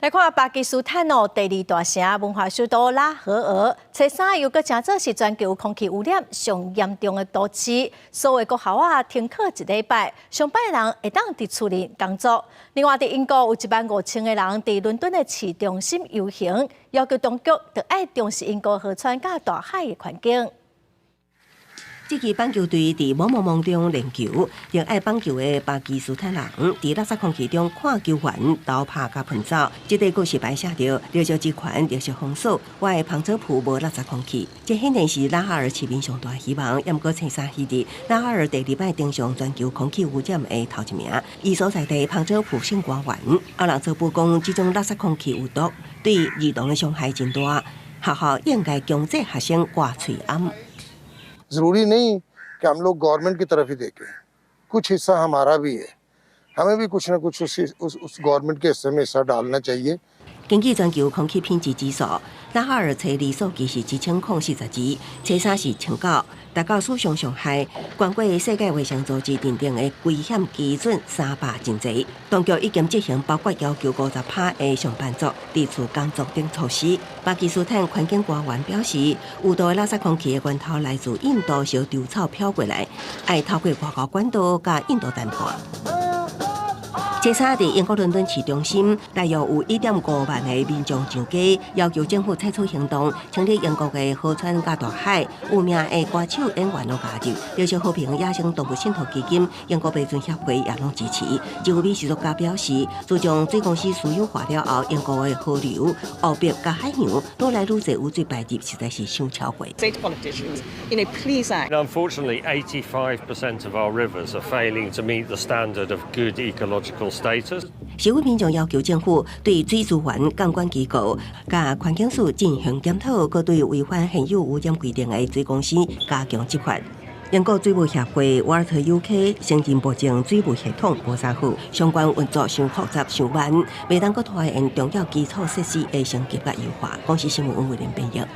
來看巴基斯坦哦，第二大城文化首都拉合爾，初三又閣成做是全球空氣污染上嚴重的都市，所有國校仔停課一禮拜，上班的人會當佇厝裡工作。另外，佇英國有1萬5千個人佇倫敦的市中心遊行，要求當局著愛重視英國河川佮大海的環境。這支棒球隊佇茫茫夢中練球，熱愛棒球的巴基斯坦人佇垃圾空氣中看球員鬥拍佮噴走。這塊告示牌寫著：綠色之權，綠色封鎖。我的旁遮普無垃圾空氣。這顯然是拉合爾市民上大希望。毋過初三彼日，拉合爾第二擺登上全球空氣污染的頭一名。伊所在地旁遮普省官員阿人做報講，這種垃圾空氣有毒，對兒童的傷害真大。學校應該強制學生掛喙罨。 ज़रूरी नहीं कि हम लोग गवर्नमेंट की तरफ ही देखें, कुछ हिस्सा हमारा भी है। हमें भी कुछ ना कुछ उस गवर्नमेंट के हिस्से में हिस्सा डालना चाहिए। 根據全球空氣品質指數，拉合爾初二數據是1042，初三是1009，達到史上上害。懸過世界衛生組織訂定的危險基準300真濟。當局已經執行包括要求50趴的上班族佇厝工作等措施。巴基斯坦環境官員表示，有毒的垃圾空氣的源頭來自印度燒稻草飄過來，愛透過外交管道佮印度談判。初三佇英國倫敦市中心，大約有1.5萬个民眾上街，要求政府採取行動，清理英國的河川佮大海。有名的歌手演員攏加入，綠色和平野生動物信託基金、英國白鱒協會也攏支持。一位美食作家表示，自從水公司私有化了後，英國的河流、湖泊佮海洋愈來愈濟污水排入，實在是傷超過。 Unfortunately, 85% of our rivers are failing to meet the standard of good ecological status. 示威民眾要求政府對水資源監管機構佮環境署進行檢討，閣對違反現有污染規定的水公司加強執法。英國水務協會 Water UK 承認目前水務系統無啥好，相關運作傷複雜、傷慢，袂當閣拖延重要基礎設施的升級佮優化。公視新聞溫慧玲編譯。